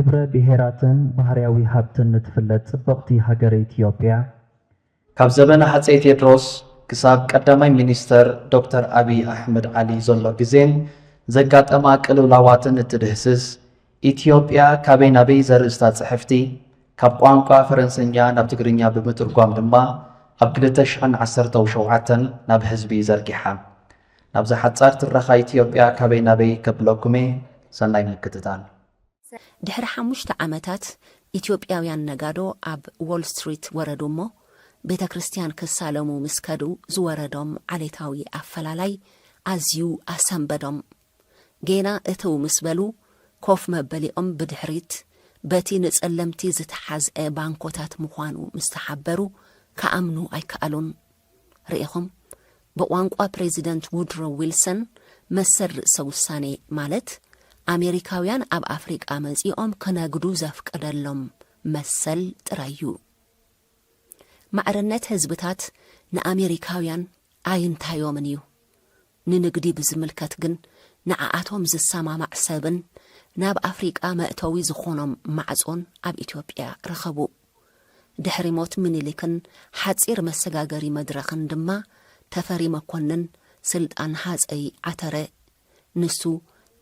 ክብረ ብሄራትን ባህርያዊ ሃብትን ንትፍለጥ ጽብቕቲ ሃገረ ኢትዮጵያ፣ ካብ ዘበነ ሃጸይ ቴድሮስ ክሳብ ቀዳማይ ሚኒስተር ዶክተር ኣብይ ኣሕመድ ዓሊ ዘሎ ግዜን ዘጋጠማ ቅልውላዋትን እትድህስስ፣ ኢትዮጵያ ካበይ ናበይ ዘርእስታ ጽሕፍቲ፣ ካብ ቋንቋ ፈረንሰኛ ናብ ትግርኛ ብምትርጓም ድማ ኣብ ክልተ ሽሕን ዓሰርተው ሸውዓተን ናብ ህዝቢ ዘርጊሓ። ናብዛ ሓጻር ትረኻ ኢትዮጵያ ካበይ ናበይ ከብለኩም'የ፣ ሰናይ ምክትታል። ድሕሪ ሓሙሽተ ዓመታት፣ ኢትዮጵያውያን ነጋዶ ኣብ ዎል ስትሪት ወረዱ እሞ፣ ቤተ ክርስቲያን ክሳለሙ ምስ ከዱ ዝወረዶም ዓሌታዊ ኣፈላላይ ኣዝዩ ኣሰንበዶም። ጌና እትው ምስ በሉ፣ ኮፍ መበሊኦም ብድሕሪት በቲ ንጸለምቲ ዝተሓዝአ ባንኮታት ምዃኑ ምስ ተሓበሩ፣ ክኣምኑ ኣይከኣሉን። ርኢኹም፣ ብቋንቋ ፕሬዚደንት ውድሮ ዊልሰን መሰል ርእሰ ውሳኔ ማለት ኣሜሪካውያን ኣብ ኣፍሪቃ መጺኦም ክነግዱ ዘፍቀደሎም መሰል ጥራይ እዩ። ማዕርነት ህዝብታት ንኣሜሪካውያን ኣይንታዮምን እዩ። ንንግዲ ብዝምልከት ግን ንዓኣቶም ዝሰማማዕ ሰብን ናብ ኣፍሪቃ መእተዊ ዝኾኖም ማዕጾን ኣብ ኢትዮጵያ ረኸቡ። ድሕሪ ሞት ምኒልክን ሓጺር መሰጋገሪ መድረኽን ድማ ተፈሪ መኮንን ስልጣን ሃጸይ ዓተረ። ንሱ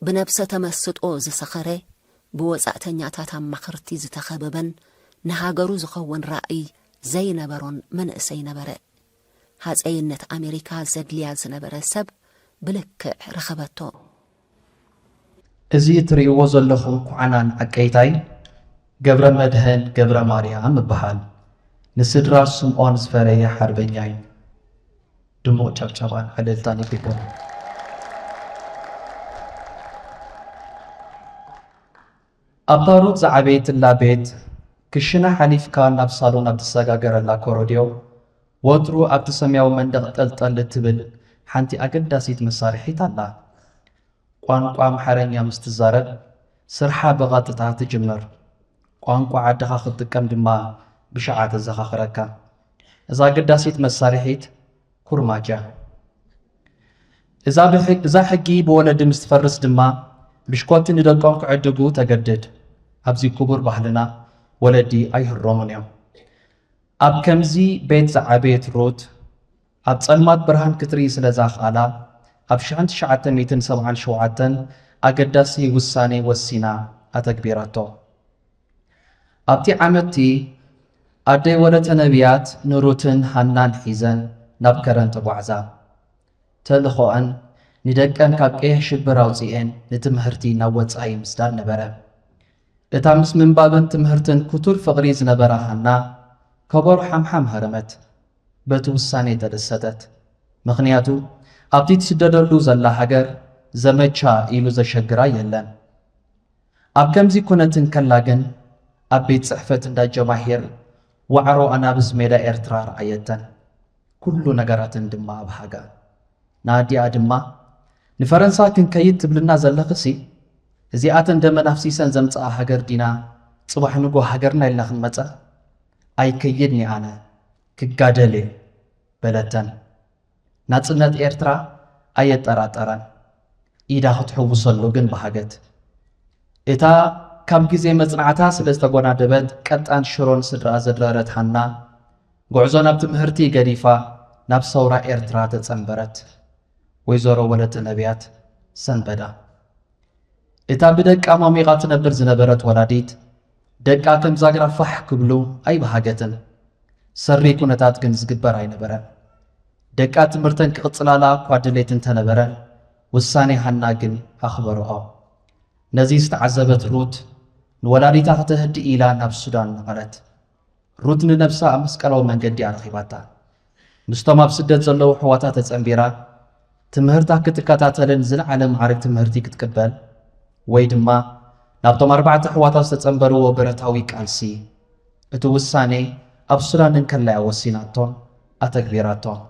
ብነብሰ ተመስጦ ዝሰኸረ፣ ብወጻእተኛታት ኣማኸርቲ ዝተኸበበን ንሃገሩ ዝኸውን ራእይ ዘይነበሮን መንእሰይ ነበረ። ሃጸይነት ኣሜሪካ ዘድልያ ዝነበረ ሰብ ብልክዕ ረኸበቶ። እዚ እትርእይዎ ዘለኹም ኩዓናን ዓቀይታይ ገብረመድህን ገብረማርያም እበሃል። ንስድራ ስምኦን ዝፈረየ ሓርበኛ እዩ። ድሙቕ ጨብጨባን ዕልልታን ይግበሩ። ኣብታ ሩት ዝዓበየትላ ቤት፣ ክሽነ ሓሊፍካ ናብ ሳሎን ኣብ ትሰጋገረላ ኮረድዮ፣ ወትሩ ኣብቲ ሰማያዊ መንደቕ ጠልጠል እትብል ሓንቲ ኣገዳሲት መሳርሒት ኣላ። ቋንቋ ኣምሓርኛ ምስ ትዛረብ፣ ስርሓ ብቐጥታ ትጅምር። ቋንቋ ዓድኻ ክትጥቀም ድማ ብሽዓ ተዘኻኽረካ። እዛ ኣገዳሲት መሳርሒት ኩርማጅ እያ። እዛ ብሕ- እዛ ሕጊ ብወለዲ ምስ ትፈርስ ድማ፣ ብሽኮቲ ንደቆም ክዕድጉ ተገድድ። ኣብዚ ክቡር ባህልና ወለዲ ኣይህረሙን እዮም። ኣብ ከምዚ ቤት ዝዓበየት ሩት፣ ኣብ ጸልማት ብርሃን ክትርኢ ስለ ዘኽኣላ፣ ኣብ ሽሕን ትሽዓተ ሚእትን ሰብዓን ሸውዓተን ኣገዳሲ ውሳኔ ወሲና ኣተግቢራቶ። ኣብቲ ዓመት'ቲ፣ ኣደይ ወለተ ነብያት ንሩትን ሃናን ሒዘን ናብ ከረን ተጓዕዛ። ተልእኾኣን፣ ንደቀን ካብ ቀይሕ ሽብር ኣውጺኤን ንትምህርቲ ናብ ወጻኢ ምስዳድ ነበረ። እታ ምስ ምንባብን ትምህርትን ክቱር ፍቕሪ ዝነበራ ሃና፣ ከበሮ ሓምሓም ሃረመት። በቲ ውሳኔ ተደሰተት። ምኽንያቱ፣ ኣብቲ ትስደደሉ ዘላ ሃገር ዘመቻ ኢሉ ዘሸግራ የለን። ኣብ ከምዚ ኩነት እንከላ ግን፣ ኣብ ቤት ጽሕፈት እንዳ ጀማሂር ዋዕሮ ኣናብስ ሜዳ ኤርትራ ረኣየተን። ኩሉ ነገራተን ድማ ኣብ ሃጋ። ንኣዲኣ ድማ፣ "ንፈረንሳ ክንከይድ ትብልና ዘለኽሲ፣ እዚኣተን ደመን ኣፍሲሰን ዘምጽኣ ሃገር ዲና ጽባሕ ንጎ ሃገርና ኢልና ክንመጸ? ኣይከይድን እየ ኣነ፣ ክጋደል እየ" በለተን። ናጽነት ኤርትራ ኣየጠራጠረን። ኢዳ ክትሕውሰሉ ግን በሃገት። እታ ካብ ግዜ መጽናዕታ ስለ ዝተጎናደበት ቀጣን ሽሮን ስድራኣ ዘድረረት ሃና፣ ጉዕዞ ናብ ትምህርቲ ገዲፋ ናብ ሰውራ ኤርትራ ተጸንበረት። ወይዘሮ ወለተ ነብያት ሰንበዳ። እታ ብደቃ ሞሚቓ ትነብር ዝነበረት ወላዲት፣ ደቃ ከም ዛግራ ፋሕ ክብሉ ኣይበሃገትን። ሰሪ ኩነታት ግን ዝግበር ኣይነበረን። ደቃ ትምህርተን ክቕጽላላ እኳ ድሌት እንተነበረን፣ ውሳኔ ሃና ግን ኣኽበርኦ። ነዚ ዝተዓዘበት ሩት፣ ንወላዲታ ከተህድእ ኢላ ናብ ሱዳን ነቐለት። ሩት ንነብሳ ኣብ መስቀላዊ መንገዲ ኣረኺባታ። ምስቶም ኣብ ስደት ዘለዉ ኣሕዋታ ተጸንቢራ፣ ትምህርታ ክትከታተልን ዝለዓለ ማዕርግ ትምህርቲ ክትቅበል፣ ወይ ድማ ናብቶም ኣርባዕተ ኣሕዋታ ዝተጸንበርዎ ብረታዊ ቃልሲ፣ እቲ ውሳኔ ኣብ ሱዳን እንከላ'ያ ወሲናቶን ኣተግቢራቶን።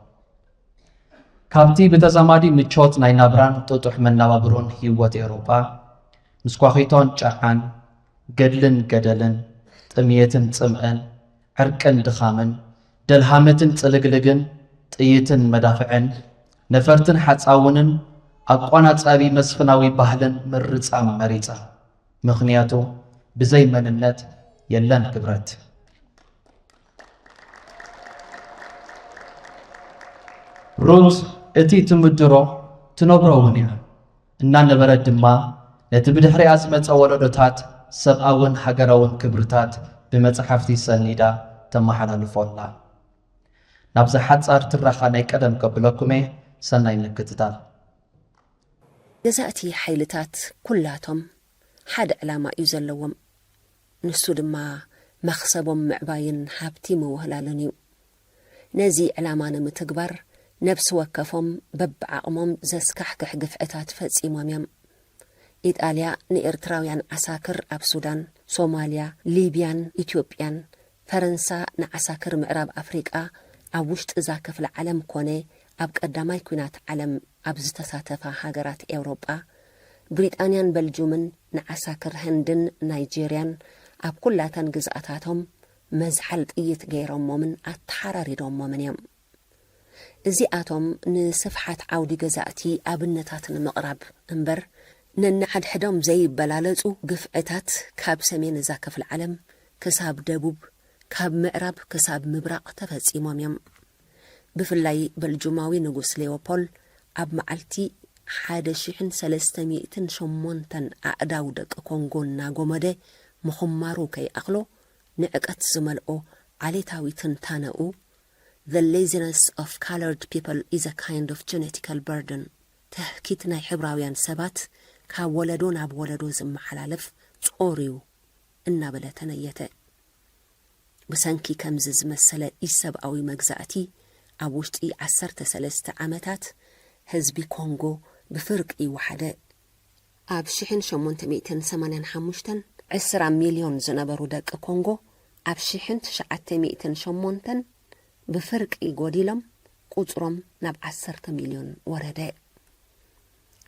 ካብቲ ብተዛማዲ ምቾት ናይ ናብራን ጥጡሕ መነባብሮን ህይወት ኤውሮጳ፣ ምስ ኳኺቶን ጨርዓን፣ ገድልን ገደልን፣ ጥምየትን ጽምእን፣ ዕርቅን ድኻምን፣ ደልሃመትን ጽልግልግን፣ ጥይትን መዳፍዕን፣ ነፈርትን ሓጻውንን፣ ኣቋናጻቢ መስፍናዊ ባህልን ምርጻም መሪጻ። ምኽንያቱ፣ ብዘይ መንነት የለን ክብረት። ሩት እቲ ትምድሮ ትነብሮ እውን እያ። እናነበረት ድማ ነቲ ብድሕሪኣ ዝመጸ ወለዶታት ሰብኣውን ሃገራውን ክብርታት ብመጻሕፍቲ ሰኒዳ ተመሓላልፎ ኣላ። ናብዛ ሓጻር ትረኻ ናይ ቀደም ከብለኩም እየ፣ ሰናይ ምክትታል። ገዛእቲ ሓይልታት ኩላቶም ሓደ ዕላማ እዩ ዘለዎም። ንሱ ድማ መኽሰቦም ምዕባይን ሃብቲ ምውህላልን እዩ። ነዚ ዕላማ ንምትግባር ነብሲ ወከፎም በብዓቕሞም ዘስካሕክሕ ግፍዕታት ፈጺሞም እዮም። ኢጣልያ ንኤርትራውያን ዓሳክር ኣብ ሱዳን፣ ሶማልያ፣ ሊብያን ኢትዮጵያን፣ ፈረንሳ ንዓሳክር ምዕራብ ኣፍሪቃ ኣብ ውሽጢ እዛ ክፍለ ዓለም ኮነ ኣብ ቀዳማይ ኲናት ዓለም ኣብ ዝተሳተፋ ሃገራት ኤውሮጳ፣ ብሪጣንያን በልጁምን ንዓሳክር ህንድን ናይጄርያን ኣብ ኩላተን ግዝኣታቶም መዝሓል ጥይት ገይሮሞምን ኣተሓራሪዶሞምን እዮም። እዚኣቶም ንስፍሓት ዓውዲ ገዛእቲ ኣብነታት ንምቕራብ እምበር፣ ነንሓድሕዶም ዘይበላለጹ ግፍዕታት ካብ ሰሜን እዛ ክፍለ ዓለም ክሳብ ደቡብ፣ ካብ ምዕራብ ክሳብ ምብራቕ ተፈጺሞም እዮም። ብፍላይ በልጁማዊ ንጉስ ሌዎፖል ኣብ መዓልቲ ሓደ ሽሕን ሰለስተ ሚእትን ሸሞንተን ኣእዳው ደቂ ኮንጎ እናጎመደ ምኹማሩ ከይኣኽሎ ንዕቀት ዝመልኦ ዓሌታዊ ትንታነኡ፣ The laziness of colored people is a kind of genetical burden፣ ትህኪት ናይ ሕብራውያን ሰባት ካብ ወለዶ ናብ ወለዶ ዝመሓላለፍ ጾር እዩ እናበለ ተነየተ። ብሰንኪ ከምዚ ዝመሰለ ኢሰብኣዊ መግዛእቲ ኣብ ውሽጢ ዓሰርተ ሰለስተ ዓመታት ህዝቢ ኮንጎ ብፍርቂ ወሓደ። ኣብ ሽሕን ሸሞንተ ሚእትን ሰማንያን ሓሙሽተን ዕስራ ሚልዮን ዝነበሩ ደቂ ኮንጎ ኣብ ሽሕን ትሽዓተ ሚእትን ሸሞንተን ብፍርቂ ጎዲሎም ቁጽሮም ናብ ዓሰርተ ሚልዮን ወረደ።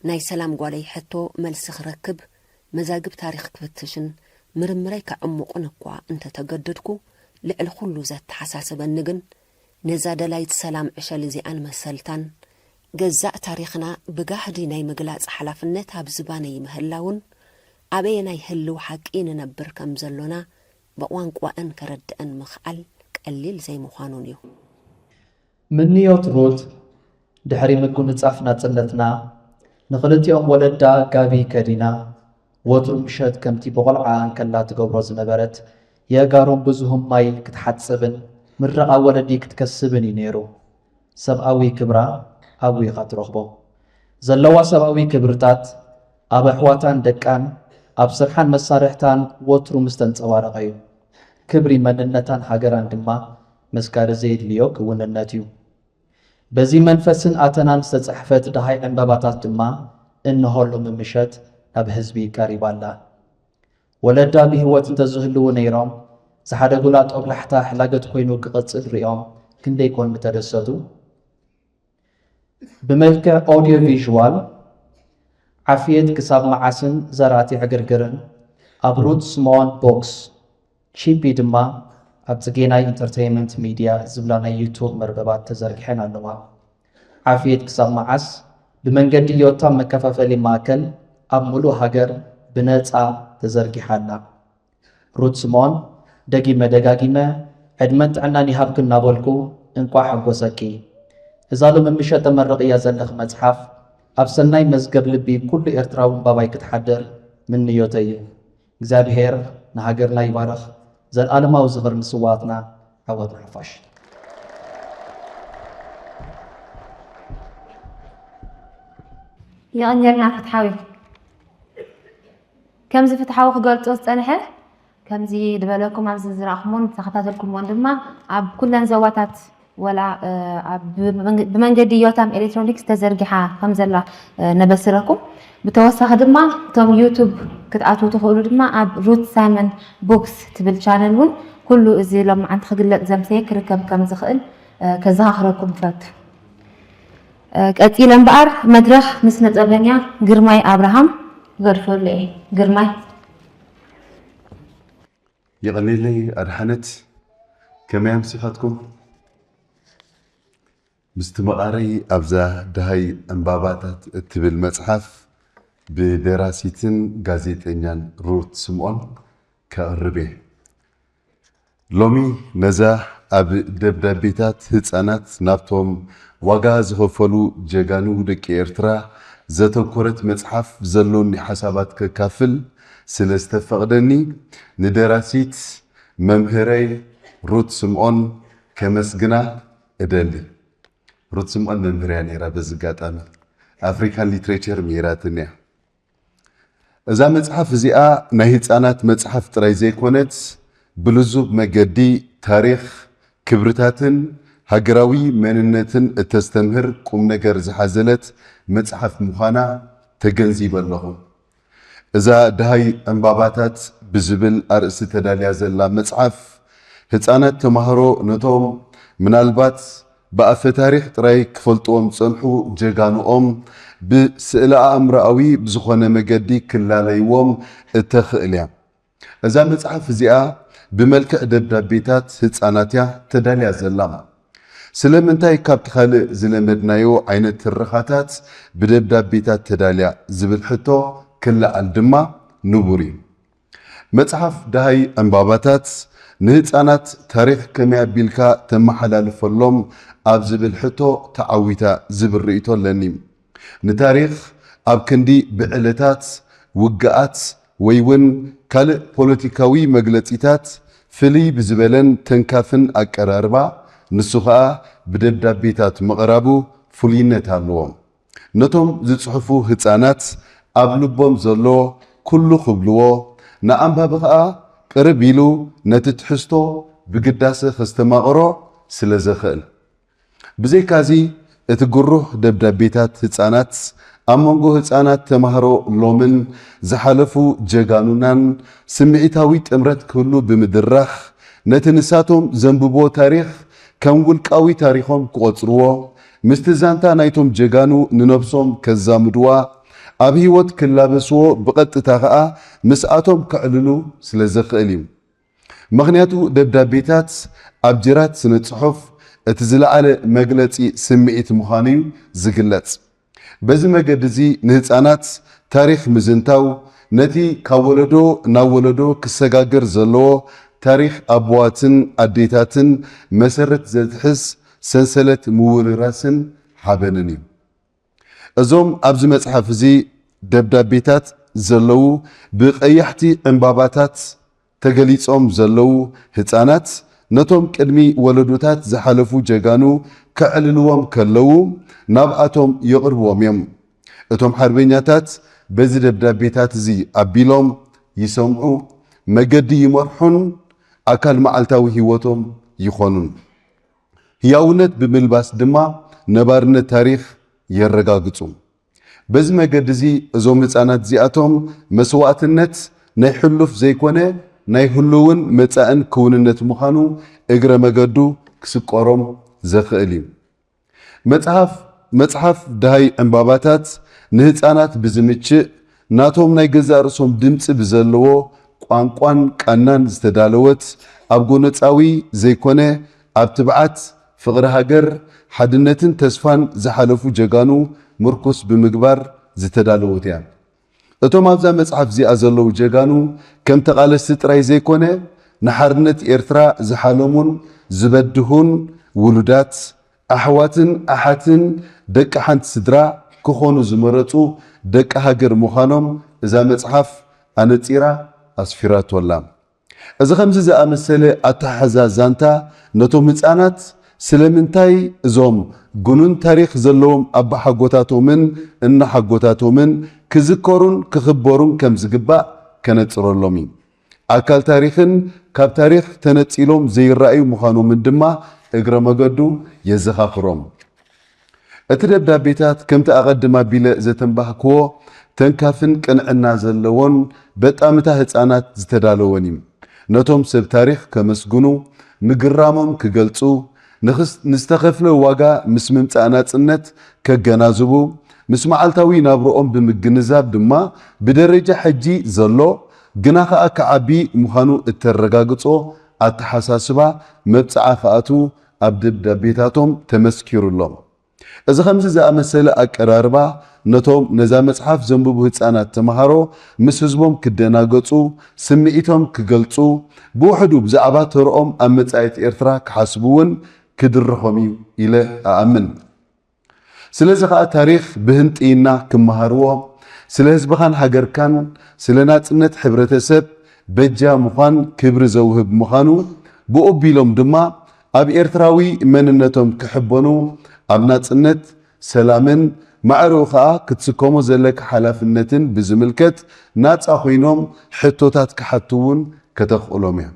ናይ ሰላም ጓለይ ሕቶ መልሲ ክረክብ መዛግብ ታሪኽ ክፍትሽን ምርምረይ ከዕሙቕን እኳ እንተተገደድኩ፣ ልዕሊ ኩሉ ዘተሓሳስበኒ ግን ነዛ ደላይት ሰላም ዕሸል እዚኣን መሰልታን፣ ገዛእ ታሪኽና ብጋህዲ ናይ ምግላጽ ሓላፍነት ኣብ ዝባነይ ምህላውን፣ ኣበየናይ ህልው ሓቂ ንነብር ከም ዘሎና ብቋንቋኣን ከረድኣን ምኽኣል ቀሊል ዘይምዃኑን እዩ። ምንዮት ሩት ድሕሪ ምጉንጻፍ ናጽነትና ንኽልቲኦም ወለዳ ጋቢ ከዲና፣ ወትሩ ምሸት ከምቲ ብቖልዓ እንከላ ትገብሮ ዝነበረት፣ የእጋሮም ብዙህም ማይ ክትሓጽብን ምርቓ ወለዲ ክትከስብን እዩ ነይሩ። ሰብኣዊ ክብራ ኣብኡ ኢኻ ትረኽቦ። ዘለዋ ሰብኣዊ ክብርታት ኣብ ኣሕዋታን ደቃን፣ ኣብ ስርሓን መሳርሕታን ወትሩ ምስ ተንጸባረቐ እዩ። ክብሪ መንነታን ሃገራን ድማ መስጋሪ ዘየድልዮ ክውንነት እዩ። በዚ መንፈስን ኣተናን ዝተጻሕፈት ደሃይ ዕምባባታት ድማ እንሆ ሎሚ ምሸት ናብ ህዝቢ ቀሪባ ኣላ። ወለዳ ብህይወት እንተዝህልዉ ነይሮም፣ ዝሓደጉላ ጦብላሕታ ሕላገት ኮይኑ ክቕጽል ሪኦም ክንደይ ኮን ምተደሰቱ። ብመልክዕ ኦድዮ ቪዥዋል ዓፍየት ክሳብ መዓስን ዘራእቲ ዕግርግርን ኣብ ሩት ስምኦን ቦክስ፣ ቺምቢ ድማ ኣብ ጽጌናይ ኢንተርተይመንት ሚድያ ዝብላ ናይ ዩቱብ መርበባት ተዘርጊሐን ኣለዋ። ዓፍየት ክሳብ መዓስ ብመንገዲ ዮታ መከፋፈሊ ማእከል ኣብ ምሉእ ሃገር ብነጻ ተዘርጊሓ ኣላ። ሩት ስምኦን፣ ደጊመ ደጋጊመ ዕድመን ጥዕናን ይሃብኪ እናበልኩ እንቋዕ ሓጎሰኪ። እዛ ሎሚ ምሸት ተመርቕያ ዘለኺ መጽሓፍ ኣብ ሰናይ መዝገብ ልቢ ኩሉ ኤርትራዊ ኣንባባይ ክትሓድር ምንዮተይ እዩ። እግዚኣብሔር ንሃገርና ይባርኽ። ዘልኣለማዊ ዝኽሪ ንስውኣትና። ዓወት ንሓፋሽ። የቐንየልና ፍትሓዊ። ከምዚ ፍትሓዊ ክገልጾ ዝጸንሐ፣ ከምዚ ዝበለኩም ኣብዚ ዝረኣኹምዎን ዝተኸታተልኩምዎን ድማ ኣብ ኩለን ዞባታት ወላ ኣብ ብመንገዲ ዮታም ኤሌክትሮኒክስ ተዘርጊሓ ከም ዘላ ነበስረኩም። ብተወሳኺ ድማ እቶም ዩቱብ ክትኣትዉ ትኽእሉ ድማ ኣብ ሩት ሳይመን ቡክስ ትብል ቻነል እውን ኩሉ እዚ ሎማዓንቲ ክግለጽ ዘምሰየ ክርከብ ከም ዝኽእል ከዘኻኽረኩም እፈቱ። ቀጺለ እምበኣር መድረኽ ንስነጥበበኛ ግርማይ ኣብርሃም ክገድፈሉ እየ። ግርማይ። የቐንየለይ ኣድሓነት፣ ከመይ ኣምሲኻትኩም? ምስትምቓረይ ኣብዛ ደሃይ ዕምባባታት እትብል መጽሓፍ ብደራሲትን ጋዜጠኛን ሩት ስምኦን ከቕርብ እየ። ሎሚ ነዛ ኣብ ደብዳቤታት ህጻናት ናብቶም ዋጋ ዝኸፈሉ ጀጋኑ ደቂ ኤርትራ ዘተኮረት መጽሓፍ ዘሎኒ ሓሳባት ከካፍል ስለ ዝተፈቕደኒ፣ ንደራሲት መምህረይ ሩት ስምኦን ከመስግና እደሊ። ሩት ስምኦን መምህር እያ ነይራ። በዚ ኣጋጣሚ ኣፍሪካን ሊትሬቸር ምሂራትኒ እያ። እዛ መጽሓፍ እዚኣ ናይ ህጻናት መጽሓፍ ጥራይ ዘይኮነት፣ ብልዙብ መገዲ ታሪኽ፣ ክብርታትን ሃገራዊ መንነትን እተስተምህር ቁም ነገር ዝሓዘለት መጽሓፍ ምዃና ተገንዚበ ኣለኹ። እዛ ደሃይ ዕምባባታት ብዝብል ኣርእስቲ ተዳልያ ዘላ መጽሓፍ፣ ህጻናት ተማሃሮ ነቶም ምናልባት ብኣፈ ታሪኽ ጥራይ ክፈልጥዎም ዝጸንሑ ጀጋኑኦም ብስእለ ኣእምሮኣዊ ብዝኾነ መገዲ ክላለይዎም እተኽእል እያ። እዛ መጽሓፍ እዚኣ ብመልክዕ ደብዳቤታት ህጻናት እያ ተዳልያ ዘላ። ስለምንታይ ካብቲ ካልእ ዝለመድናዮ ዓይነት ትረኻታት ብደብዳቤታት ተዳልያ ዝብል ሕቶ ክለዓል ድማ ንቡር እዩ። መጽሓፍ ደሃይ ዕምባባታት ንህጻናት ታሪኽ ከመይ ኣቢልካ ተመሓላልፈሎም ኣብ ዝብል ሕቶ ተዓዊታ ዝብል ርእይቶ ኣለኒ። ንታሪኽ ኣብ ክንዲ ብዕለታት፣ ውግኣት ወይ እውን ካልእ ፖለቲካዊ መግለጺታት ፍልይ ብዝበለን ተንካፍን ኣቀራርባ፣ ንሱ ኸኣ ብደብዳቤታት ምቕራቡ ፍሉይነት ኣለዎ። ነቶም ዝጽሕፉ ህጻናት ኣብ ልቦም ዘሎ ኩሉ ክብልዎ፣ ንኣንባቢ ኸኣ ቅርብ ኢሉ ነቲ ትሕዝቶ ብግዳሰ ከስተማቕሮ ስለ ዘኽእል። ብዘይካዚ፣ እቲ ግሩህ ደብዳቤታት ህጻናት ኣብ መንጎ ህጻናት ተማሃሮ ሎምን ዝሓለፉ ጀጋኑናን ስምዒታዊ ጥምረት ክህሉ ብምድራኽ፣ ነቲ ንሳቶም ዘንብብዎ ታሪኽ ከም ውልቃዊ ታሪኾም ክቖጽርዎ፣ ምስቲ ዛንታ ናይቶም ጀጋኑ ንነብሶም ከዛምድዋ፣ ኣብ ህይወት ክላበስዎ፣ ብቐጥታ ኸኣ ምስኣቶም ከዕልሉ ስለ ዘኽእል እዩ። ምኽንያቱ ደብዳቤታት ኣብ ጅራት ስነ ጽሑፍ እቲ ዝለዓለ መግለጺ ስምዒት ምዃኑ እዩ ዝግለጽ። በዚ መገዲ እዚ ንህጻናት ታሪኽ ምዝንታው ነቲ ካብ ወለዶ ናብ ወለዶ ክሰጋገር ዘለዎ ታሪኽ ኣቦዋትን ኣዴታትን መሰረት ዘትሕዝ ሰንሰለት ምውርራስን ሓበንን እዩ። እዞም ኣብዚ መጽሓፍ እዚ ደብዳቤታት ዘለዉ ብቐያሕቲ ዕምባባታት ተገሊጾም ዘለዉ ህጻናት ነቶም ቅድሚ ወለዶታት ዝሓለፉ ጀጋኑ ከዕልልዎም ከለዉ ናብኣቶም የቕርብዎም እዮም። እቶም ሓርበኛታት በዚ ደብዳቤታት እዚ ኣቢሎም ይሰምዑ፣ መገዲ ይመርሑን ኣካል መዓልታዊ ህይወቶም ይኾኑን። ህያውነት ብምልባስ ድማ ነባርነት ታሪኽ የረጋግጹ። በዚ መገዲ እዚ እዞም ህጻናት እዚኣቶም መስዋእትነት ናይ ሕሉፍ ዘይኮነ ናይ ህሉውን መጻእን ክውንነት ምዃኑ እግረ መገዱ ክስቆሮም ዘኽእል እዩ። መጽሓፍ መጽሓፍ ደሃይ ዕምባባታት ንህጻናት ብዝምችእ ናቶም ናይ ገዛእ ርእሶም ድምጺ ብዘለዎ ቋንቋን ቃናን ዝተዳለወት ኣብ ጎነጻዊ ዘይኮነ ኣብ ትብዓት፣ ፍቕሪ ሃገር፣ ሓድነትን ተስፋን ዝሓለፉ ጀጋኑ ምርኩስ ብምግባር ዝተዳለወት እያ። እቶም ኣብዛ መጽሓፍ እዚኣ ዘለዉ ጀጋኑ ከም ተቓለስቲ ጥራይ ዘይኮነ ንሓርነት ኤርትራ ዝሓለሙን ዝበድሁን ውሉዳት፣ ኣሕዋትን ኣሓትን ደቂ ሓንቲ ስድራ ክኾኑ ዝመረጹ ደቂ ሃገር ምዃኖም እዛ መጽሓፍ ኣነጺራ ኣስፊራቶ ኣላ። እዚ ከምዚ ዝኣመሰለ ኣተሓሕዛ ዛንታ ነቶም ህጻናት ስለምንታይ እዞም ግኑን ታሪኽ ዘለዎም ኣባሓጎታቶምን እናሓጎታቶምን ክዝከሩን ክኽበሩን ከም ዝግባእ ከነጽረሎም እዩ። ኣካል ታሪኽን ካብ ታሪኽ ተነጺሎም ዘይረኣዩ ምዃኖምን ድማ እግረ መገዱ የዘኻኽሮም። እቲ ደብዳቤታት ከምቲ ኣቐድም ኣቢለ ዘተንባህክዎ ተንካፍን ቅንዕና ዘለዎን በጣምታ ህጻናት ዝተዳለወን እዩ። ነቶም ሰብ ታሪኽ ከመስግኑ፣ ምግራሞም ክገልጹ፣ ንኽስ-፣ ንዝተኸፍለ ዋጋ ምስ ምምጻእ ናጽነት ከገናዝቡ፣ ምስ መዓልታዊ ናብርኦም ብምግንዛብ ድማ ብደረጃ ሕጂ ዘሎ ግና ኸኣ ክዓቢ ምዃኑ እተረጋግጾ ኣተሓሳስባ መብጽዓ ክኣትዉ ኣብ ደብዳቤታቶም ተመስኪሩሎም። እዚ ከምዚ ዝኣመሰለ ኣቀራርባ ነቶም ነዛ መጽሓፍ ዘንብቡ ህጻናት ተማሃሮ ምስ ህዝቦም ክደናገጹ፣ ስምዒቶም ክገልጹ፣ ብውሕዱ ብዛዕባ ተርኦም ኣብ መጻኢት ኤርትራ ክሓስቡ እውን ክድርኾም እዩ ኢለ እኣምን። ስለዚ ኸኣ ታሪኽ ብህንጥይና ክመሃርዎ፣ ስለ ህዝብኻን ሃገርካን፣ ስለ ናጽነት ሕብረተሰብ በጃ ምዃን ክብሪ ዘውህብ ምዃኑ፣ ብኡ ኣቢሎም ድማ ኣብ ኤርትራዊ መንነቶም ክሕበኑ፣ ኣብ ናጽነት፣ ሰላምን ማዕረኡ ኸኣ ክትስከሞ ዘለካ ሓላፍነትን ብዝምልከት ናጻ ኮይኖም ሕቶታት ክሓቱ እውን ከተኽእሎም እያ።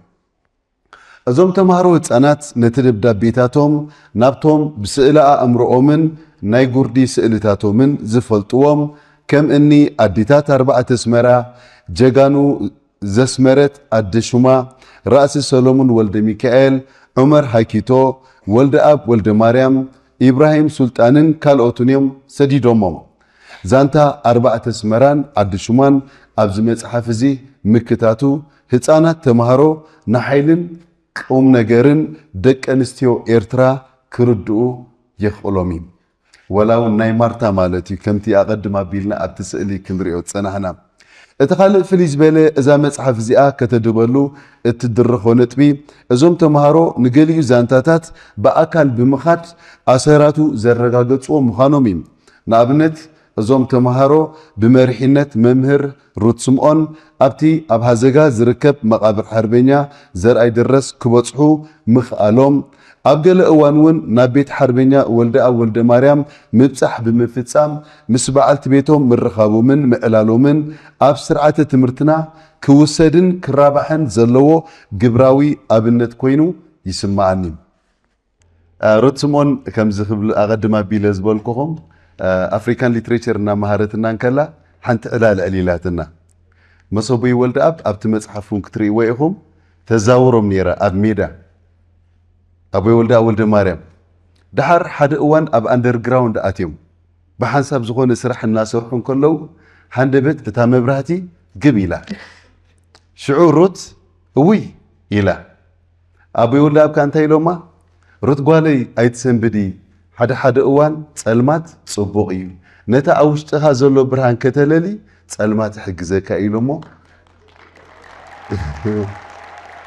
እዞም ተማሃሮ ህጻናት ነቲ ደብዳቤታቶም ናብቶም ብስእለ ኣእምሮኦምን ናይ ጉርዲ ስእልታቶምን ዝፈልጥዎም ከም እኒ ኣዲታት ኣርባዕተ ኣስመራ፣ ጀጋኑ ዘስመረት ኣደ ሹማ፣ ራእሲ ሰሎሙን ወልደ ሚካኤል፣ ዑመር ሃኪቶ፣ ወልደኣብ ወልደ ማርያም፣ ኢብራሂም ሱልጣንን ካልኦትን እዮም ሰዲዶሞም። ዛንታ ኣርባዕተ ኣስመራን ዓዲ ሹማን ኣብዚ መጽሓፍ እዚ ምክታቱ ህጻናት ተማሃሮ ንሓይልን ቁም ነገርን ደቂ ኣንስትዮ ኤርትራ ክርድኡ የኽእሎም እዩ። ወላ እውን ናይ ማርታ ማለት እዩ፣ ከምቲ ኣቐድም ኣቢልና ኣብቲ ስእሊ ክንሪኦ ዝጸናሕና። እቲ ካልእ ፍልይ ዝበለ እዛ መጽሓፍ እዚኣ ከተድበሉ እትድርኾ ነጥቢ፣ እዞም ተምሃሮ ንገሊኡ ዛንታታት ብኣካል ብምኻድ ኣሰራቱ ዘረጋገጽዎ ምዃኖም እዩ። ንኣብነት፣ እዞም ተምሃሮ ብመሪሕነት መምህር ሩት ስምኦን ኣብቲ ኣብ ሃዘጋ ዝርከብ መቓብር ሓርበኛ ዘርኣይ ደረስ ክበጽሑ ምኽኣሎም፣ ኣብ ገለ እዋን እውን ናብ ቤት ሓርበኛ ወልደኣብ ወልደማርያም ምብጻሕ ብምፍጻም፣ ምስ በዓልቲ ቤቶም ምርኻቦምን ምዕላሎምን ኣብ ስርዓተ ትምህርትና ክውሰድን ክራባሕን ዘለዎ ግብራዊ ኣብነት ኮይኑ ይስምዓኒ። ሩት ስምኦን ከምዚ ክብል ኣቐድም ኣቢለ ዝበልኩኹም፣ ኣፍሪካን ሊትሬቸር እናመሃረትና እንከላ ሓንቲ ዕላል ዕሊላትና። መሰቡይ ወልደኣብ ኣብቲ መጽሓፍ እውን ክትርእይዎ ኢኹም፣ ተዛውሮም ነይራ ኣብ ሜዳ። ኣቦይ ወልደኣብ ወልደ ማርያም። ደሓር ሓደ እዋን ኣብ ኣንደርግራውንድ ኣትዮም ብሓንሳብ ዝኾነ ስራሕ እናሰርሑ እንከለዉ፣ ሃንደበት እታ መብራህቲ ግብ ኢላ። ሽዑ ሩት፣ "እውይ!" ኢላ። ኣቦይ ወልደኣብ ከኣ እንታይ ኢሎማ? "ሩት ጓለይ ኣይትሰንብዲ፣ ሓደ ሓደ እዋን ጸልማት ጽቡቕ እዩ። ነቲ ኣብ ውሽጥኻ ዘሎ ብርሃን ከተለሊ ጸልማት ይሕግዘካ" ኢሎሞ።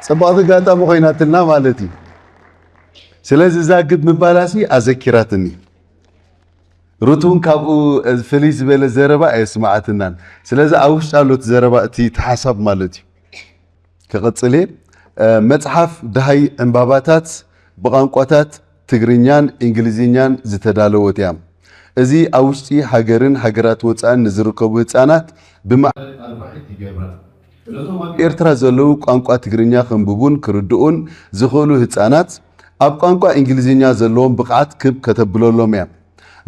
ጽብቕቲ ኣጋጣሚ ኮይናትልና ማለት እዩ። ስለዚ እዛ ግብ ምባላሲ ኣዘኪራትኒ። ሩት እውን ካብኡ ፍልይ ዝበለ ዘረባ ኣየስምዓትናን። ስለዚ ኣብ ውሽጣ ኣሎ እቲ ዘረባ፣ እቲ፣ እቲ ሓሳብ ማለት እዩ። ክቕጽል እየ። መጽሓፍ ደሃይ ዕምባባታት ብቋንቋታት ትግርኛን እንግሊዝኛን ዝተዳለወት እያ። እዚ ኣብ ውሽጢ ሃገርን ሃገራት ወጻእን ንዝርከቡ ህጻናት ብማዕረ ኣርባዕተ ይገብራ። ነቶም ኣብ ኤርትራ ዘለዉ ቋንቋ ትግርኛ ከንብቡን ክርድኡን ዝኽእሉ ህጻናት፣ ኣብ ቋንቋ እንግሊዝኛ ዘለዎም ብቕዓት ክብ ከተብለሎም እያ።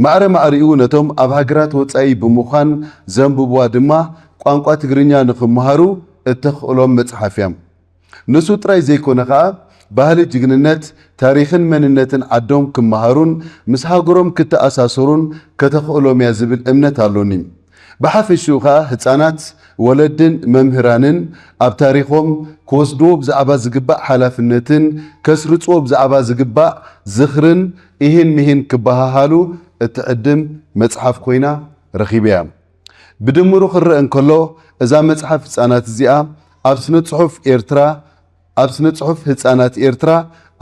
ማዕረ ማዕሪኡ ነቶም ኣብ ሃገራት ወጻኢ ብምዃን ዘንብብዋ ድማ ቋንቋ ትግርኛ ንኽመሃሩ እተኽእሎም መጽሓፍ እያ። ንሱ ጥራይ ዘይኮነ ኸኣ፣ ባህሊ ጅግንነት፣ ታሪኽን መንነትን ዓዶም ክመሃሩን ምስ ሃገሮም ክተኣሳሰሩን ከተኽእሎም እያ ዝብል እምነት ኣሎኒ። ብሓፈሽኡ ኸኣ፣ ህጻናት፣ ወለድን መምህራንን ኣብ ታሪኾም ክወስድዎ ብዛዕባ ዝግባእ ሓላፍነትን ከስርጽዎ ብዛዕባ ዝግባእ ዝኽርን ኢሂን ሚሂን ክበሃሃሉ እትዕድም መጽሓፍ ኮይና ረኺበያ። ብድምሩ ክረአ እንከሎ፣ እዛ መጽሓፍ ህጻናት እዚኣ ኣብ ስነ ጽሑፍ ኤርትራ፣ ኣብ ስነ ጽሑፍ ህጻናት ኤርትራ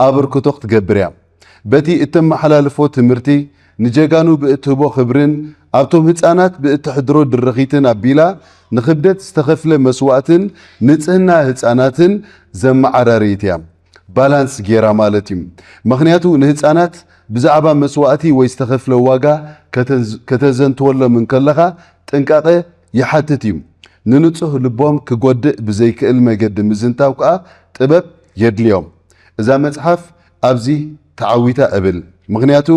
ኣበርክቶ ክትገብር እያ። በቲ እተመሓላልፎ ትምህርቲ፣ ንጀጋኑ ብእትህቦ ክብርን ኣብቶም ህጻናት ብእተሕድሮ ድርኺትን ኣቢላ፣ ንኽብደት ዝተኸፍለ መስዋእትን ንጽህና ህጻናትን ዘመዓራረየት እያ። ባላንስ ጌራ ማለት እዩ። ምኽንያቱ ንህጻናት ብዛዕባ መስዋእቲ ወይ ዝተኸፍለ ዋጋ ከተዝ-፣ ከተዘንትወሎም እንከለኻ ጥንቃቐ ይሓትት እዩ። ንንጹህ ልቦም ክጎድእ ብዘይክእል መገዲ ምዝንታው ከኣ ጥበብ የድልዮም። እዛ መጽሓፍ ኣብዚ ተዓዊታ እብል። ምኽንያቱ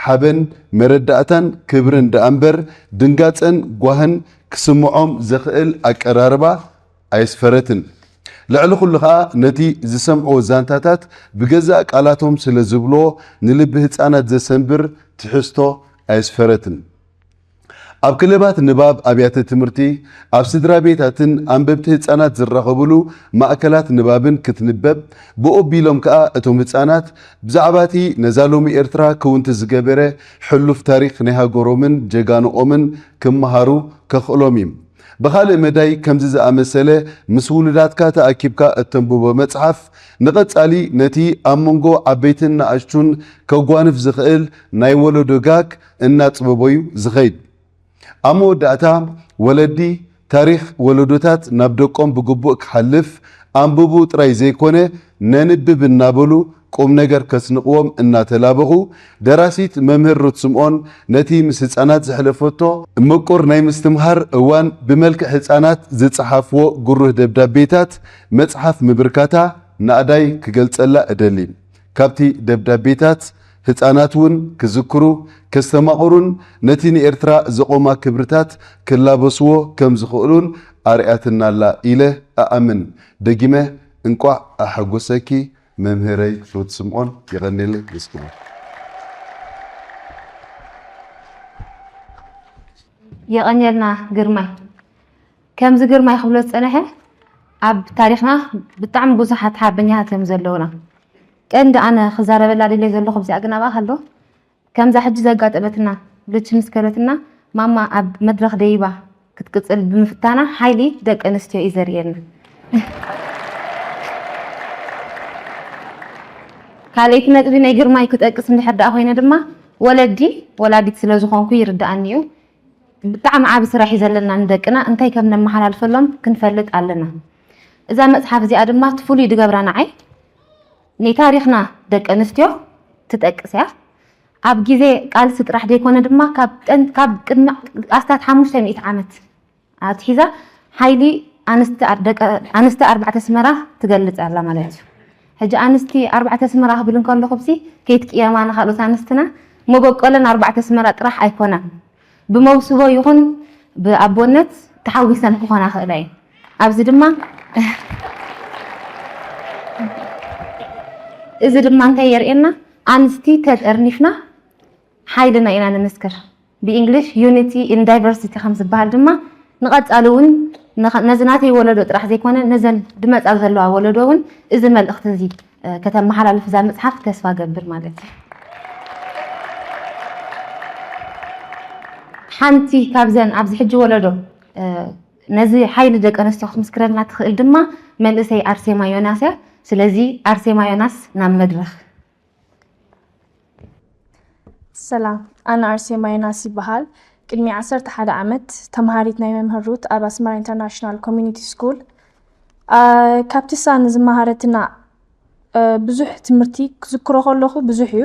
ሓበን፣ መረዳእታን ክብርን ደኣ እምበር ድንጋጸን ጓህን ክስምዖም ዘኽእል ኣቀራርባ ኣየስፈረትን። ልዕሊ ኩሉ ኸኣ ነቲ ዝሰምዕዎ ዛንታታት ብገዛእ ቃላቶም ስለ ዝብልዎ ንልቢ ህጻናት ዘሰንብር ትሕዝቶ ኣየስፈረትን። ኣብ ክለባት ንባብ ኣብያተ ትምህርቲ፣ ኣብ ስድራ ቤታትን ኣንበብቲ ህጻናት ዝራኸብሉ ማእከላት ንባብን ክትንበብ፣ ብኡ ኣቢሎም ከኣ እቶም ህጻናት ብዛዕባቲ ነዛ ሎሚ ኤርትራ ክውንቲ ዝገበረ ሕሉፍ ታሪኽ ናይ ሃገሮምን ጀጋንኦምን ክመሃሩ ከኽእሎም እዩ። ብኻልእ መዳይ ከምዚ ዝኣመሰለ ምስ ውሉዳትካ ተኣኪብካ እተንብቦ መጽሓፍ፣ ንቐጻሊ ነቲ ኣብ መንጎ ዓበይትን ንኣሽቱን ከጓንፍ ዝኽእል ናይ ወለዶ ጋግ እናጽበቦ እዩ ዝኸይድ። ኣብ መወዳእታ፣ ወለዲ ታሪኽ ወለዶታት ናብ ደቆም ብግቡእ ክሓልፍ፣ ኣንብቡ ጥራይ ዘይኮነ፣ ነንብብ እናበሉ ቁም ነገር ከስንቕዎም እናተላበኹ፣ ደራሲት መምህር ሩት ስምኦን ነቲ ምስ ህጻናት ዘሕለፈቶ ምቁር ናይ ምስትምሃር እዋን ብመልክዕ ህጻናት ዝጸሓፍዎ ግሩህ ደብዳቤታት መጽሓፍ ምብርካታ ናእዳይ ክገልጸላ እደሊ። ካብቲ ደብዳቤታት ህጻናት እውን ክዝክሩ፣ ከስተማቕሩን ነቲ ንኤርትራ ዘቖማ ክብርታት ክላበስዎ ከም ዝኽእሉን ኣርኣያትናላ ኢለ እኣምን። ደጊመ እንቋዕ ኣሐጎሰኪ መምህረይ ሩት ስምዖን። የቐንየለይ። ምስክሙ የቐንየልና ግርማይ። ከምዚ ግርማይ ክብሎ ዝጸንሐ፣ ኣብ ታሪኽና ብጣዕሚ ብዙሓት ሓርበኛታት እዮም ዘለውና። ቀንዲ ኣነ ክዛረበላ ደልየ ዘለኹ ኣብዚኣ ግን ኣብኣ ከሎ፣ ከምዛ ሕጂ ዘጋጠመትና፣ ብልች ምስ ከለትና፣ ማማ ኣብ መድረኽ ደይባ ክትቅጽል ብምፍታና ሓይሊ ደቂ ኣንስትዮ እዩ ዘርእየና። ካልኣይቲ ነጥቢ ናይ ግርማይ ክጠቅስ እንድሕር ደኣ ኮይነ ድማ፣ ወለዲ፣ ወላዲት ስለ ዝኾንኩ ይርድኣኒ እዩ። ብጣዕሚ ዓቢ ስራሕ እዩ ዘለና ንደቅና፣ እንታይ ከም ነመሓላልፈሎም ክንፈልጥ ኣለና። እዛ መጽሓፍ እዚኣ ድማ እቲ ፍሉይ ዝገብራ ንዓይ፣ ናይ ታሪኽና ደቂ ኣንስትዮ ትጠቅስ እያ። ኣብ ግዜ ቃልሲ ጥራሕ ዘይኮነ ድማ፣ ካብ ጥን-፣ ካብ ቅድሚ ኣስታት ሓሙሽተ ሚእቲ ዓመት ኣትሒዛ ሓይሊ ኣንስቲ ኣር-፣ ደቂ ኣንስቲ ኣርባዕተ ኣስመራ ትገልጽ ኣላ ማለት እዩ። ሕጂ ኣንስቲ ኣርባዕተ ኣስመራ ክብል እንከለኹ፣ ብሲ ከይትቅየማ ንኻልኦት ኣንስትና፣ መበቆለን ኣርባዕተ ኣስመራ ጥራሕ ኣይኮናን። ብመውስቦ ይኹን ብኣቦነት ተሓዊሰን ክኾና ይኽእላ እየን። ኣብዚ ድማ እዚ ድማ እንታይ የርእየና? ኣንስቲ ተጠርኒፍና ሓይልና ኢና ንምስክር። ብእንግሊሽ ዩኒቲ ኢን ዳይቨርሲቲ ከም ዝበሃል ድማ ንቐጻሊ እውን ነኸ-፣ ነዚ ናተይ ወለዶ ጥራሕ ዘይኮነ ነዘን ድመጻ ዘለዋ ወለዶ እውን እዚ መልእኽቲ እዚ፣ እ፣ ከተመሓላልፍ እዛ መጽሓፍ ተስፋ ገብር ማለት እዩ። ሓንቲ ካብዘን ኣብዚ ሕጂ ወለዶ፣ እ፣ ነዚ ሓይሊ ደቂ ኣንስትዮ ክትምስክረልና ትኽእል ድማ መንእሰይ ኣርሴማ ዮናስ እያ። ስለዚ ኣርሴማ ዮናስ ናብ መድረኽ። ሰላም፣ ኣነ ኣርሴማ ዮናስ ይበሃል። ቅድሚ ዓሰርተ ሓደ ዓመት ተምሃሪት ናይ መምህር ሩት ኣብ ኣስመራ ኢንተርናሽናል ኮሚኒቲ ስኩል። አ፣ ካብቲ እሳ ንዝመሃረትና፣ አ፣ ብዙሕ ትምህርቲ ክዝክሮ ከለኹ ብዙሕ እዩ።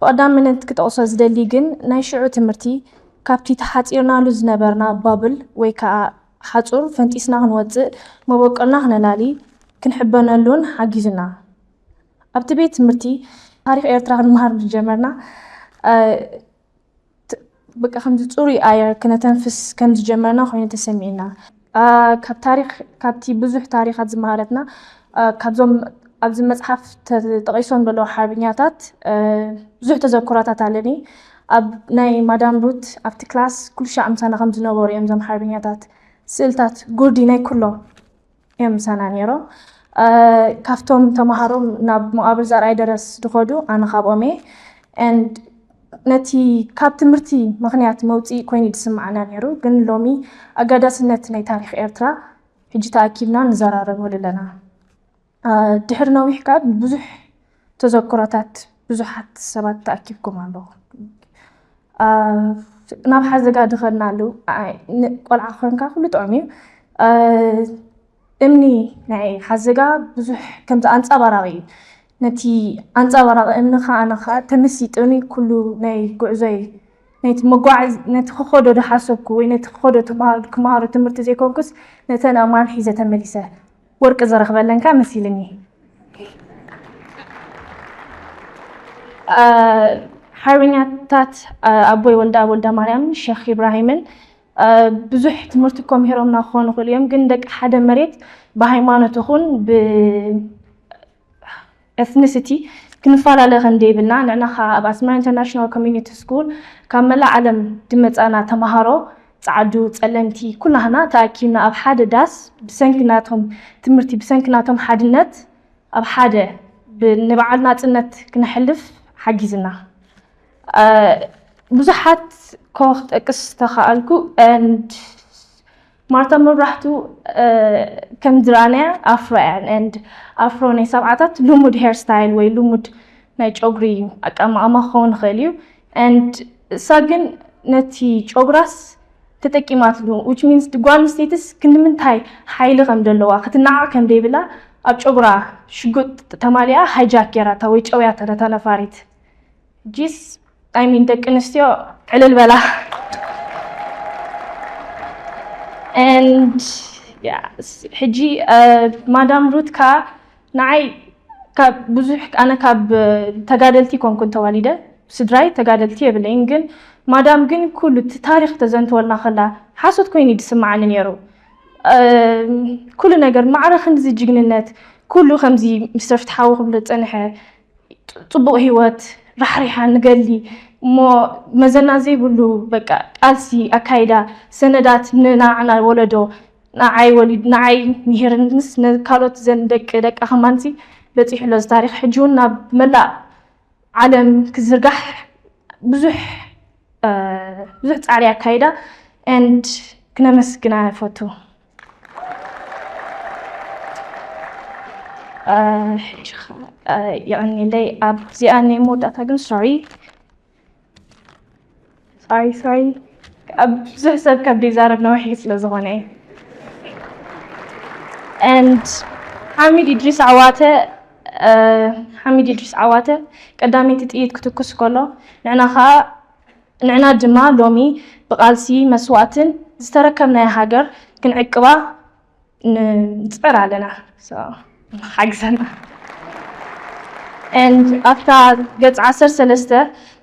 ብቐዳምነት ክጠቕሶ ዝደሊ ግን ናይ ሽዑ ትምህርቲ ካብቲ ተሓጺርናሉ ዝነበርና ባብል ወይ ከኣ ሓጹር ፈንጢስና ክንወጽእ መበቆልና ክነላሊ ክንሕበነሉን ሓጊዙና። ኣብቲ ቤት ትምህርቲ ታሪኽ ኤርትራ ክንመሃር ምስ ጀመርና፣ አ፣ ት-፣ በቃ ከምዚ ጽሩይ ኣየር ክነተንፍስ ከም ዝጀመርና ኮይኑ ተሰሚዕና። አ፣ ካብ ታሪኽ፣ ካብቲ ብዙሕ ታሪኻት ዝመሃረትና፣ አ፣ ካብዞም ኣብዚ መጽሓፍ ተጠቒሶም ዘለዉ ሓርበኛታት፣ አ፣ ብዙሕ ተዘክሮታት ኣለኒ። ኣብ ናይ ማዳም ሩት ኣብቲ ክላስ ኩሉ ሻዕ ምሳና ከም ዝነበሩ እዮም እዞም ሓርበኛታት። ስእልታት ጉርዲ ናይ ኩሎም እዮም ምሳና ነይሮም። አ፣ ካብቶም ተምሃሮ ናብ መቓብር ዘርኣይ ደረስ ዝኸዱ ኣነ ካብኦም እየ። And ነቲ ካብ ትምህርቲ ምኽንያት መውፅኢ ኮይኑ ዝስምዓና ነይሩ፣ ግን ሎሚ ኣገዳስነት ናይ ታሪኽ ኤርትራ ሕጂ ተኣኪብና ንዘራረበሉ ኣለና። አ፣ ድሕሪ ነዊሕ ካብ ብዙሕ ተዘክሮታት ብዙሓት ሰባት ተኣኪብኩም ኣለኹም። አ፣ ናብ ሓዘጋ ድኸድናሉ፣ አ፣ ን-፣ ቆልዓ ኮንካ ኩሉ ጥዑም እዩ። አ፣ እምኒ ናይ ሓዘጋ ብዙሕ ከምዚ ኣንጸባራቒ እዩ። ነቲ ኣንጸባራቒ እምኒ ኸኣ ኣነ ኸኣ ተመሲጡኒ ኩሉ ናይ ጉዕዞይ፣ ነቲ መጓዓዝ-፣ ነቲ ክኸዶ ዝሓሰብኩ ወይ ነቲ ክኸዶ ተምሃሮ-፣ ክመሃሮ ትምህርቲ ዘይኮንኩስ ነተን ኣእማን ሒዘ ተመሊሰ። ወርቂ ዝረኽበለን ከኣ መሲልኒ። አ፣ ሓርበኛታት፣ አ፣ ኣቦይ ወልደኣብ ወልደማርያምን ሸኽ ኢብራሂምን፣ አ፣ ብዙሕ ትምህርቲ እኮ ምሂሮምና ክኾኑ ይኽእሉ እዮም፣ ግን ደቂ ሓደ መሬት ብሃይማኖት ይኹን ብኤትኒሲቲ ክንፈላለ ከም ዘይብልና፣ ንዕና ኸኣ ኣብ ኣስመራ ኢንተርናሽናል ኮሚኒቲ ስኩል ካብ መላእ ዓለም ዝመጻና ተምሃሮ ጻዕዱ፣ ጸለምቲ ኩላህና ተኣኪብና ኣብ ሓደ ዳስ ብሰንኪ ናቶም ትምህርቲ፣ ብሰንኪ ናቶም ሓድነት ኣብ ሓደ ብ-፣ ንበዓል ናጽነት ክነሕልፍ ሓጊዝና። እ፣ ብዙሓት ኮ ክጠቅስ ተኸኣልኩ። And ማርታ መብራህቱ፣ እ፣ ከም ዝረኣናያ ኣፍሮ እያ። And ኣፍሮ ናይ ሰብዓታት ልሙድ ሄር ስታይል ወይ ልሙድ ናይ ጨጉሪ ኣቀማቕማ ክኸውን ይኽእል እዩ። And እሳ ግን ነቲ ጨጉራስ ተጠቂማትሉ፣ which means ጓል ኣንስተይትስ ክንዲ ምንታይ ሓይሊ ከም ዘለዋ፣ ክትናዓቕ ከም ዘይብላ ኣብ ጨጉራ ሽጉጥ ተማሊኣ ሃይጃክ ጌራታ ወይ ጨውያታ ነታ ነፋሪት። ጂስ፣ I mean፣ ደቂ ኣንስትዮ ዕልል በላ። And yeah፣ ስ-፣ ሕጂ፣ እ፣ ማዳም ሩት ከኣ ንዓይ ካብ ብዙሕ፣ ኣነ ካብ፣ እ፣ ተጋደልቲ ኮንኩን ተዋሊደ፣ ስድራይ ተጋደልቲ የብለይን፣ ግን ማዳም ግን ኩሉ እቲ ታሪኽ ተዘንትወልና ከላ ሓሶት ኮይኑ እዩ ዝስምዓኒ ነይሩ። እ፣ ኩሉ ነገር ማዕረ ክንድዚ ጅግንነት፣ ኩሉ ከምዚ ሚስተር ፍትሓዊ ክብሎ ዝጸንሐ ጽቡቕ ህይወት ራሕሪሓ ንገሊ እሞ መዘና ዘይብሉ በቃ ቃልሲ ኣካይዳ፣ ሰነዳት ንናዕና ወለዶ፣ ንዓይ ወሊድ፣ ንዓይ ምሂርንስ ንካልኦት ዘን ደቂ ደቃ ከማንሲ በጺሑ ኣሎ እዚ ታሪኽ። ሕጂ እውን ናብ መላእ ዓለም ክዝርጋሕ ብዙሕ፣ እ፣ ብዙሕ ጻዕሪ ኣካይዳ። And ክነመስግና እፈቱ። እ፣ ሕጂ ኸ፣ እ፣ የቐንየለይ። ኣብዚኣ ናይ መወዳእታ ግን፣ ሶሪ፣ ሶሪ፣ ሶሪ፣ ኣብ ብዙሕ ሰብ ከብዲ ይዛረብ ነዊሕ ስለ ዝኾነ እዩ። And ሓሚድ ኢድሪስ ዓዋተ፣ እ፣ ሓሚድ ኢድሪስ ዓዋተ ቀዳመይቲ ጥይት ክትኩስ ከሎ፣ ንዕና ኸኣ፣ ንዕና ድማ ሎሚ ብቓልሲ መስዋእትን ዝተረከብናያ ሃገር ክንዕቅባ ንጽዕር ኣለና። So፣ ሓግዘና። And ኣብታ ገጽ ዓሰርተ ሰለስተ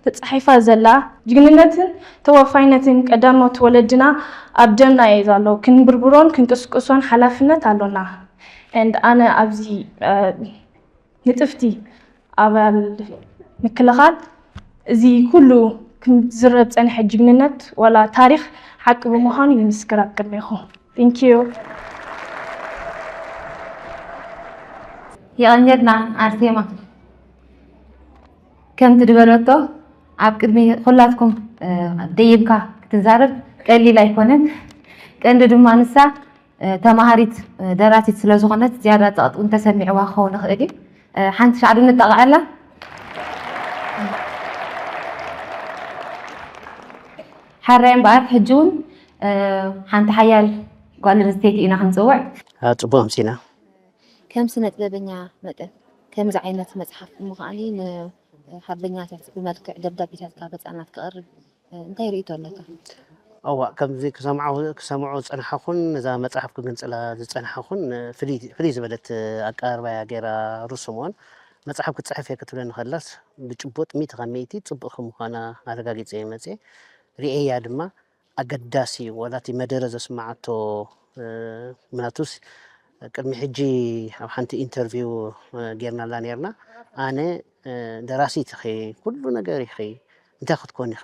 ተጻሒፋ ዘላ፣ ጅግንነትን ተወፋይነትን ቀዳሞት ወለድና ኣብ ደምና እዩ ዘሎ። ክንብርብሮን ክንቅስቅሶን ሓላፍነት ኣሎና። And ኣነ ኣብዚ፣ እ፣ ንጥፍቲ ኣባል ምክልኻል፣ እዚ ኩሉ ክዝረብ ጸንሐ ጅግንነት ዋላ ታሪኽ ሓቂ ብምዃኑ ይምስክር ኣብ ቅድሜኹም። Thank you። የቐንየልና ኣርሴማ። ከምቲ ዝበለቶ ኣብ ቅድሚ ኩላትኩም፣ እ፣ ደይብካ ክትዛረብ ቀሊል ኣይኮነን። ቀንዲ ድማ ንሳ፣ እ፣ ተማሃሪት፣ እ፣ ደራሲት ስለ ዝኾነት ዝያዳ ጸቕጢ እውን ተሰሚዕዋ ክኸውን ይኽእል እዩ። እ፣ ሓንቲ ሻዕ ዶ ንጠቓዓላ? ሓራይ እምበኣር ሕጂ እውን፣ እ፣ ሓንቲ ሓያል ጓል ኣንስተይቲ ኢና ክንጽውዕ። ኣብ ጽቡቕ ኣምሲና። ከም ስነ ጥበበኛ መጠን ከምዚ ዓይነት መጽሓፍ እሞ ከዓኒ ንሓርበኛታት ብመልክዕ ደብዳቤታትካ ገጻናት ክቐርብ እንታይ ርእይቶ ኣለካ? እዋ ከምዚ ክሰምዖ ክሰምዖ ዝጸናሕኹን ነዛ መጽሓፍ ክግንጽላ ዝጸናሕኹን ፍልይ ፍልይ ዝበለት ኣቀራርባ እያ ገይራ ሩት ስምኦን። መጽሓፍ ክትጽሕፍ እየ ክትብለኒ ከላስ ብጭቡጥ ሚእቲ ካብ ሚእቲ ጽቡቕ ከም ምዃና ኣረጋጊጸ እየ መጽየ። ርእየያ ድማ ኣገዳሲ እዩ። ዋላ እቲ መደረ ዘስመዓቶ ምናቱስ ቅድሚ ሕጂ ኣብ ሓንቲ ኢንተርቪው ጌርናላ ኔርና። ኣነ ደራሲት ኢኺ፣ ኩሉ ነገር ኢኺ፣ እንታይ ክትኮኒ ኢኺ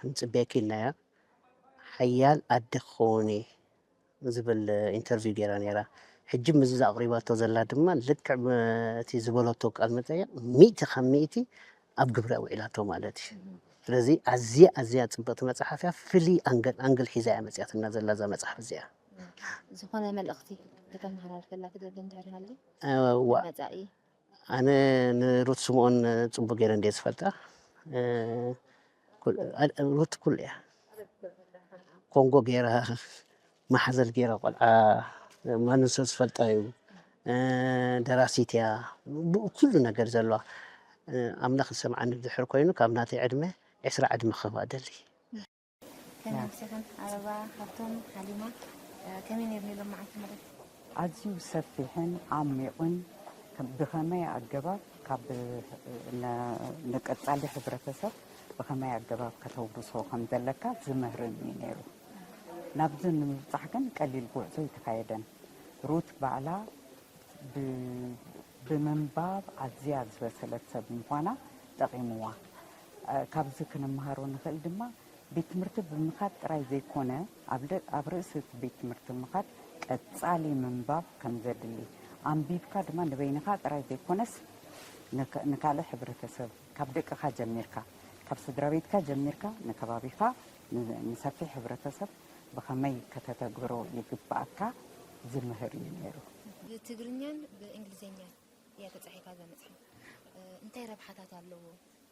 ንጽበየኪ ኢልናያ። ሓያል ኣደ ክኸውን እየ ዝብል ኢንተርቪው ጌራ ኔራ። ሕጂ ምስዚ ኣቕሪባቶ ዘላ ድማ ልክዕ እቲ ዝበለቶ ቃል መጠየቕ ሚእቲ ካብ ሚእቲ ኣብ ግብሪ ኣውዒላቶ ማለት እዩ። ስለዚ ኣዝያ ኣዝያ ጽብቕቲ መጽሓፍ እያ። ፍልይ ኣንግል ኣንግል ሒዛ እያ መጽያትና ዘላ እዛ መጽሓፍ እዚኣ። ዝኾነ መልእኽቲ ከተመሓላልፈላ ትደሊ እንድሕር ሃልዩ እዋ መጻኢ ኣነ ንሩት ስምኦን ጽቡቅ ገይረ እንድየ ዝፈልጣ። እ፣ ኩል- እ፣ ሩት ኩሉ እያ። ኮንጎ ገይራ፣ ማሕዘል ገይራ ቆልዓ ማንም ሰብ ዝፈልጣ እዩ። እ፣ ደራሲት እያ። ብኡ ኩሉ ነገር ዘለዋ። እ፣ ኣምላኽ ዝሰምዓኒ ድሕር ኮይኑ ካብ ናተይ ዕድመ ዕስራ ዕድመ ክህባ እደሊ። ከመይ ኣምሲኽን ዓበባ ሃብቶም ሓሊማ? ከመይ ነይሩ ሎማዓንቲ መደብ? ኣዝዩ ሰፊሕን ዓሚቑን ከም- ብኸመይ ኣገባብ ካብ ን- ንቀጻሊ ሕብረተሰብ ብኸመይ ኣገባብ ከተውርሶ ከም ዘለካ ዝምህርን እዩ ነይሩ። ናብዚ ንምብጻሕ ግን ቀሊል ጉዕዞ ኣይተኻየደን። ሩት ባዕላ ብ- ብምንባብ ኣዝያ ዝበሰለት ሰብ ምዃና ጠቒምዋ። እ፣ ካብዚ ክንምሃሮ ንኽእል ድማ ቤት ትምህርቲ ብምኻድ ጥራይ ዘይኮነ፣ ኣብ ደ-፣ ኣብ ርእሲ እቲ ቤት ትምህርቲ ምኻድ ቀጻሊ ምንባብ ከም ዘድሊ፣ ኣንቢብካ ድማ ንበይንኻ ጥራይ ዘይኮነስ ንከ-፣ ንካልእ ሕብረተሰብ፣ ካብ ደቅኻ ጀሚርካ፣ ካብ ስድራ ቤትካ ጀሚርካ ንከባቢኻ፣ ን-፣ ንሰፊሕ ሕብረተሰብ ብኸመይ ከተተግብሮ ይግብኣካ ዝምህር እዩ ነይሩ። ብትግርኛን ብእንግሊዝኛን እያ ተጻሒፋ እዛ መጽሓፍ። እ፣ እንታይ ረብሓታት ኣለዎ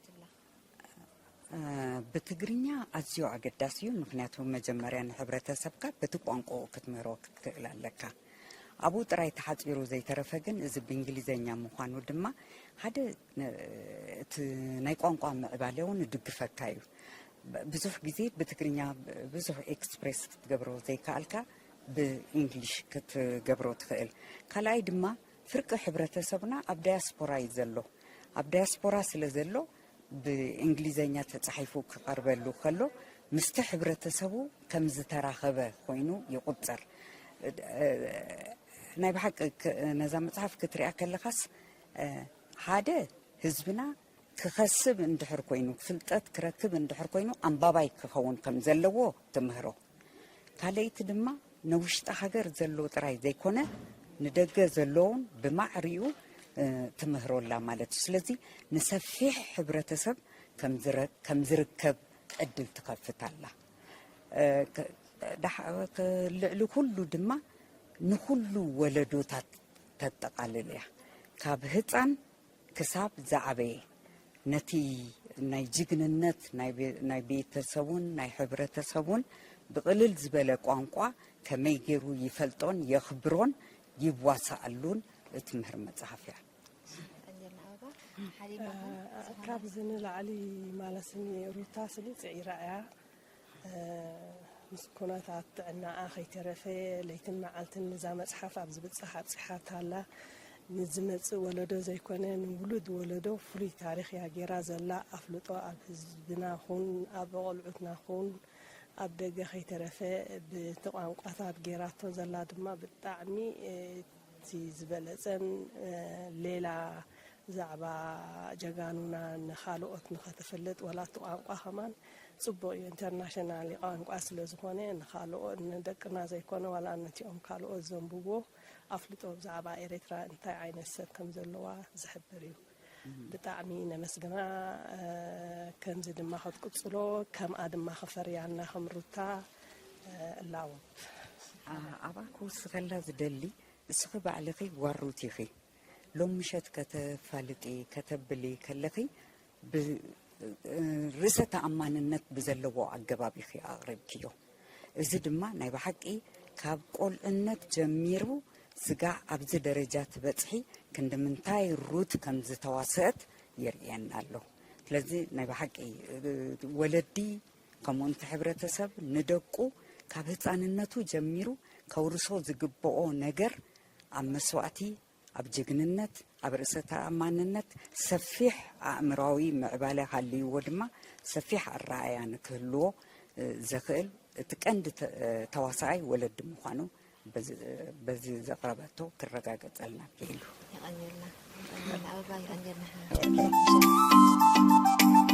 ትብላ? እ፣ ብትግርኛ ኣዝዩ ኣገዳሲ እዩ። ምኽንያቱ መጀመርያ ንሕብረተሰብካ በቲ ቋንቋኡ ክትምህሮ ክትክእል ኣለካ። ኣብኡ ጥራይ ተሓጺሩ ዘይተረፈ ግን፣ እዚ ብእንግሊዘኛ ምዃኑ ድማ ሓደ ን-፣ እቲ ናይ ቋንቋ ምዕባለ እውን ይድግፈካ እዩ። ብ-፣ ብዙሕ ግዜ ብትግርኛ ብ-፣ ብዙሕ ኤክስፕሬስ ክትገብሮ ዘይከኣልካ ብእንግሊሽ ክትገብሮ ትኽእል። ካልኣይ ድማ ፍርቂ ሕብረተሰብና ኣብ ዳያስፖራ እዩ ዘሎ። ኣብ ዳያስፖራ ስለ ዘሎ ብእንግሊዘኛ ተጻሒፉ ክቐርበሉ ከሎ ምስቲ ሕብረተሰቡ ከም ዝተራኸበ ኮይኑ ይቑጸር። እ፣ ናይ ብሓቂ ክ-፣ ነዛ መጽሓፍ ክትሪኣ ከለኻስ፣ እ፣ ሓደ ህዝብና ክኸስብ እንድሕር ኮይኑ፣ ፍልጠት ክረክብ እንድሕር ኮይኑ ኣንባባይ ክኸውን ከም ዘለዎ ትምህሮ። ካልኣይቲ ድማ ንውሽጢ ሃገር ዘሎ ጥራይ ዘይኮነ ንደገ ዘለውን ብማዕሪኡ፣ እ፣ ትምህሮላ ማለት እዩ። ስለዚ ንሰፊሕ ሕብረተሰብ ከም ዝረ-፣ ከም ዝርከብ ዕድል ትኸፍት ኣላ። እ፣ ክ-፣ ዳሕ-፣ ክ-፣ ልዕሊ ኩሉ ድማ ንኹሉ ወለዶታት ተጠቓልል እያ። ካብ ህፃን ክሳብ ዝዓበየ ነቲ ናይ ጅግንነት ናይ ቤ-፣ ናይ ቤተሰቡን ናይ ሕብረተሰቡን ብቕልል ዝበለ ቋንቋ ከመይ ገይሩ ይፈልጦን የኽብሮን ይዋሳኣሉን እትምህር መጽሓፍ እያ። ቀንጀልና ኣበባ ሓሊና እውን ዝኾነ ካብዚ ንላዕሊ ማለት ሩታ ስሊ ፅዒራ እያ። ምስ ኩነታት ጥዕናኣ ከይተረፈ ለይትን መዓልትን ንዛ መፅሓፍ ኣብ ዝብፃሕ ኣብፂሓታ ኣላ። ንዝመፅእ ወለዶ ዘይኮነ ንውሉድ ወለዶ ፍሉይ ታሪክ እያ ገይራ ዘላ። ኣፍልጦ ኣብ ህዝብና ኹን ኣብ ቆልዑትና ኹን ኣብ ደገ ከይተረፈ ብቲ ቋንቋታት ገይራቶ ዘላ ድማ ብጣዕሚ እቲ ዝበለፀን ሌላ ዛዕባ ጀጋኑና ንኻልኦት ንኸተፍልጥ ወላ እቲ ቋንቋ ከማን ፅቡቕ እዩ። ኢንተርናሽናል ቋንቋ ስለ ዝኾነ ንኻልኦ ንደቅና ዘይኮነ ዋላ ነቲኦም ካልኦት ዘንብብዎ ኣፍልጦ ብዛዕባ ኤርትራ እንታይ ዓይነት ሰብ ከም ዘለዋ ዝሕብር እዩ። ብጣዕሚ ነመስግና። ከምዚ ድማ ክትቅፅሎ ከምኣ ድማ ክፈርያና ከም ሩታ እላወብ። ኣባ ክውስኸላ ዝደሊ፣ እስኺ ባዕልኺ ጓል ሩት ኢኺ። ሎም ምሸት ከተፋልጢ ከተብሊ ከለኺ ብ-፣ ርእሰ ተኣማንነት ብዘለዎ ኣገባብ ኢኺ ኣቕሪብክዮ። እዚ ድማ ናይ ብሓቂ ካብ ቆልዕነት ጀሚሩ ስጋዕ ኣብዚ ደረጃ ትበጽሒ ክንዲ ምንታይ ሩት ከም ዝተዋሰአት የርእየና ኣሎ። ስለዚ ናይ ብሓቂ ወለዲ ከምኡ እቲ ሕብረተሰብ ንደቁ ካብ ህፃንነቱ ጀሚሩ ከውርሶ ዝግብኦ ነገር ኣብ መስዋእቲ ኣብ ጅግንነት፣ ኣብ ርእሰ ተኣማንነት፣ ሰፊሕ ኣእምራዊ ምዕባለ ሃልይዎ ድማ ሰፊሕ ኣረኣእያ ንክህልዎ ዘኽእል እቲ ቀንዲ ተዋሳኣይ ወለዲ ምዃኑ በዚ ዘቕረበቶ ክረጋገጸልና ክኢሉ። የቐንየልና። የቐንየልና ኣበባ፣ የቐንየልና።